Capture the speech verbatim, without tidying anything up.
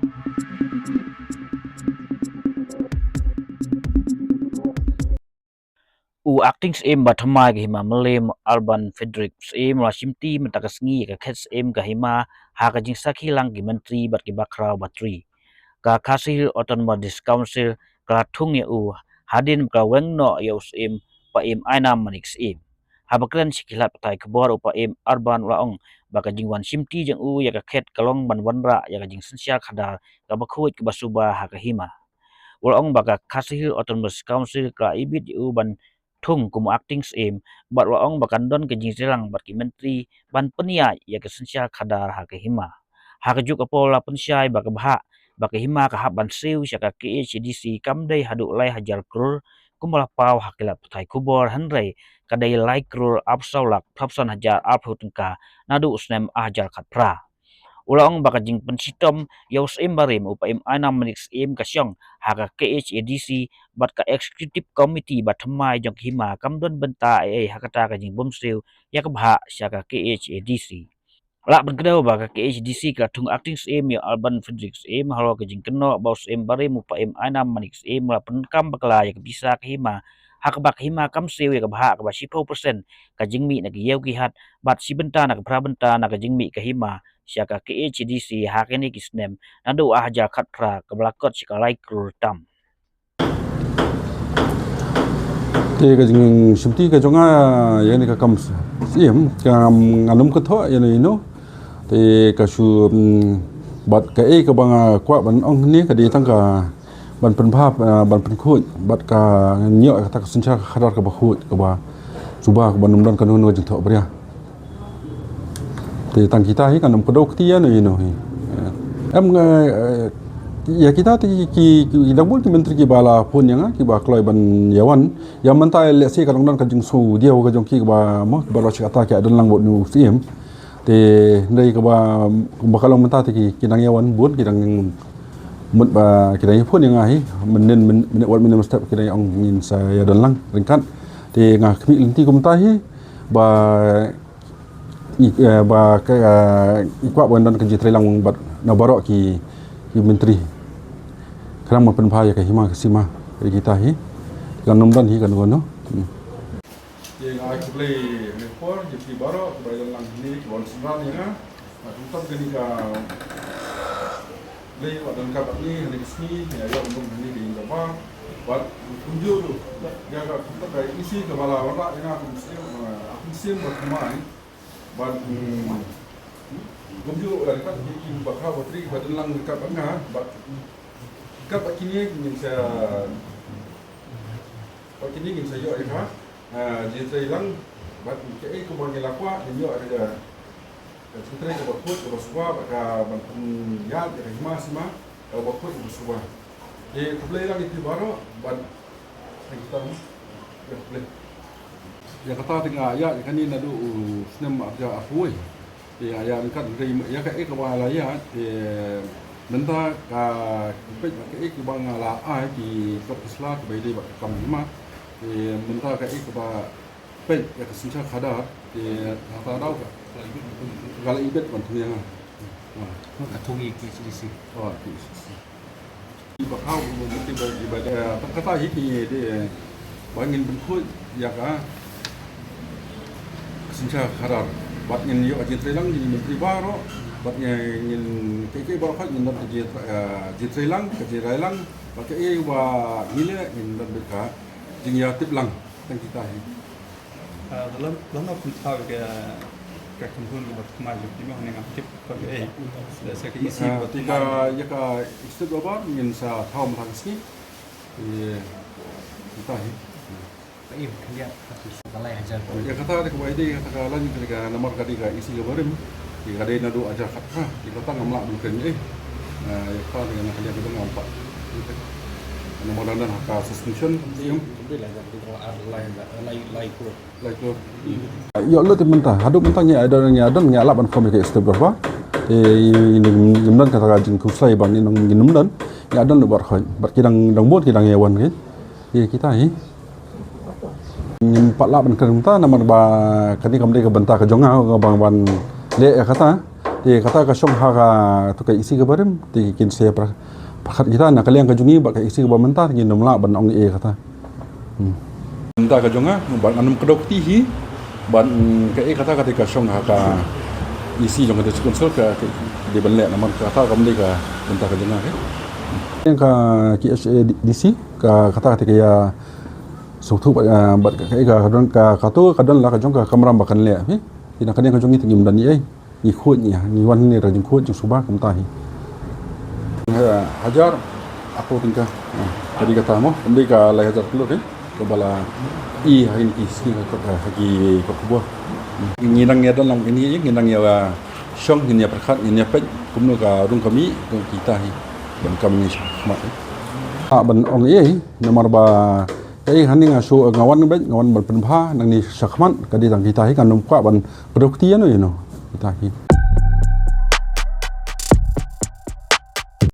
U Acting Syiem ba thymmai ka Hima Mylliem, Urban Frederick Syiem, u la shimti mynta ka sngi ïa ka khet syiem ka hima ha ka jingsakhi lang ki myntri bad ki bakhraw batri. Ka Khasi Hills Autonomous District Council ka la thung ïa u hadien ba ka la weng noh ïa u Syiem, Paiem Ainam Manik Syiem. Haba kren sha ki lad pathai khubor, u Paiem Urban u la ong ba ka jingwan shimti jong u ïa ka khet ka long ban wanrah ïa ka jingsynshar khadar kaba khuid kaba suba ha ka hima. U la ong ba ka Khasi Hills Autonomous Council ka la ibit ïa u ban thung kum u Acting Syiem, bad u la ong ba kan don ka jingtreilang bad ki myntri ban pynïaid ïa ka synshar khadar ha ka hima. Ha kajuh ka por u la pynshai ba ka bhah ba ka hima ka hap ban siew sha ka K H A D C kam dei haduh lai hajar klur kumba la paw ha ki lad pathai khubor, hynrei ka dei lai klur arphew saw lak phraphew san hajar arphew tyngka naduh u snem ar hajar khatphra. U la ong ba ka jingpynshitom ïa u Syiem barim, u Paiem Ainam Manik Syiem, ka shong ha ka K H A D C bad ka Executive Committee ba thymmai jong ka hima kam don bynta ei ei ha kata ka jingbymsiew ïa ka bhah sha ka K H A D C. Lah ban kdew ba ka K H A D C ka la thung Acting Syiem ïa u Urban Frederick Syiem halor ka jingkynnoh ba u Syiem barim, u Paiem Ainam Manik Syiem, u la pyndonkam bakla ïa ka pisa ka hima, ha kaba ka hima kam siew ïa ka bhah kaba shiphew percent ka jingmih na ki ïew ki hat bad shi bynta na ka phra bynta na ka jingmih ka hima sha ka K H A D C ha kine ki snem naduh ar hajar khatphra kaba la kot sha ka lai klur tam. Te ka jingshimti ka jong nga ïa kane ka kam syiem ka ngam, ngam nym kynnoh ïa no ïa no. Te ka shu, mm, bad kaei kaba nga kwah ban ong hangne ka dei tang ka ban pynbha, ah, ban pynkhuid bad ka ngan ïoh kata ka synshar khadar kaba khuid kaba suba kaba nym don kano kano ka jingthoh bria. Te tang kita hi kan ym kdew kti ïa no ïa no hi. Em, eh, ïa kita te ki, ki, ki dang bun ki myntri kiba la phone ïa nga kiba kloi ban ïa wan. Ïa mynta lehse ka dang don ka jingsngewdiaw ka jong ki kaba mo kiba la shim kata ki ïa don lang bad u Syiem. Te hynrei kaba, kaba ka long mynta te ki, ki dang ïa wan bun, ki dang mut ba ki dang ïa phone ïa nga hi. Mynnin, mynnin, wat mynnin step ki dang ïa ong ngin sa ïa don lang ryngkat. Te nga khmih lynti kumta hi ba i, eh, ba ka, eh, i kwah ban don ka jingtreilang bad na baroh ki, ki myntri. Khnang ban pynbha ïa ka hima ka sima ïa kita hi. Kan nym don hi kano kano. Hmm. Te nga ai khublei ha kane ka por ïa phi baroh kiba ïa don lang hangne, kiba wan synran ïa nga. Nga kyntait kane ka Blei ba don ka bad ngi ha kane ka sngi, ngi ïa ïoh ban don ha kane ka ïing ka bar. Bad kumjuh ruh ïa ka kyntait ka E C kaba la wanrah ïa nga kum syiem, ah, kum syiem ba thymmai. Bad, mm, kumjuh, eh, ryngkat ki, ki bakhraw batri ba don lang ryngkat bad nga, bad ryngkat bad kine ngin sa, bad kine ngin sa ïoh ïa ka, eh, jingtreilang, bad kaei kaba ngi la kwah ngin ïoh ïa ka, ka jingtrei kaba khuid kaba suba bad ka ban pynïaid ïa ka hima sima kaba khuid kaba suba. Te khublei lang ïa phi baroh bad thank you. Ïa kata te nga ïa, ïa kane naduh u snem arhajar arphew wei. Te nga ïa ryngkat hynrei ïa kaei kaba la ïa te mynta ka peit ba kaei kaba nga la ai ki kot ki sla kiba ïadei bad ka kam hima. Te mynta kaei kaba peit ïa ka synshar khadar te kata daw ka la ibit ban thung ïa nga. Ka thung ïa ki K H A D C. Oh, K H A D C. Ba khaw ba, ba, ba, ba, eh, kata hi ki de, eh, ba ngin pynkhuid ïa ka synshar khadar. Bad ngin ïoh ka jingtreilang, ngin myntri baroh, bad ngin, ngin kei kei baroh khat ngin don ka jingtre-, eh, jingtreilang, ka jingrai lang, bad kaei ba ngi leh ngin don bad ka jingïatip lang tang kita hi. Ah, lano, lano pynpaw ka, ka khynhun kaba thymmai jong phi mo, ne ngam tip ka ei. Da sa ka isi. Ah, ba te ka, thymmai. Ïa ka executive dorbar ngin sa thaw mynta ka sngi. Ïa, mynta hi. Ka im khyndiat ka tu ka lai hajar. Ïa kata de kaba ïadei kata ka lain ka, ka namar ka dei ka isi kaba rim. Ïa ka dei naduh hajar khat ha. Ïa kata ngam lah ban kren ei. Ah, ïa kata de ngam khyndiat kaba ngam pat. Namar dang don ha ka suspension. Ïa. Lai hajar, lai, lai, lai, lai. Ïoh lut te mynta, haduh mynta ngi ïa don, ngi ïa don, ngi ïa lah ban form ïa ka executive dorbar. Te ngim don kata ka jingkhuslai ba ngin ym don, ngi ïa don lut bad khoit. Bad ki dang, dang bun ki dang ïa wan ki. Te kita hi. Ngim pat lah ban kren mynta namar ba kane kam dei ka bynta ka jong nga, ka ban, ban leh ïa kata. Te kata ka shong ha ka, to, ka E C kaba rim, te kin sa pra-, pyrkhat kita na ka liang ka jong ngi bad ka E C kaba mynta, te ngin ym lah ban ong ei kata. Hmm. Mynta ka jong nga, bad ngan ym kdew kti hi, bad, mm, kaei kata ka dei ka shong ha ka E C jong ka District Council ka, ka dei ban leh namar kata kam dei ka bynta ka jong nga, okay. Ïa ka K H A D C, ka, kata ka dei ka ïa sngewthuh bad, ah, bad ka, ka, ka don ka, kato ka don la ka jong ka kamram ba kan leh, okay. Te na ka liang ka jong ngi te ngim don ei ei. Ngi khuid ngi, ngi wan hangne da ka jingkhuid jingsuba kumta hi. Ha-, hajar arphew tyngka. Ha, ka dei kata mo, ym dei ka lai hajar klur hi. Kaba la i ha kine ki sngi ha, ha, ha ki khubor. Ngi nang ïa don lang kine hi, ngi nang ïa shong, ngin ïa pyrkhat, ngin ïa peit kumno ka rung ka mih, kumno kita hi. Ban kam ngi shakhmat hi. Ha, ban ong ei, namar ba kaei hangne nga shu, nga wan beit, nga wan ban pynbha, nangne shakhmat, ka dei tang kita hi, kan ym kwah ban kdew kti ïano ïano. Kita hi.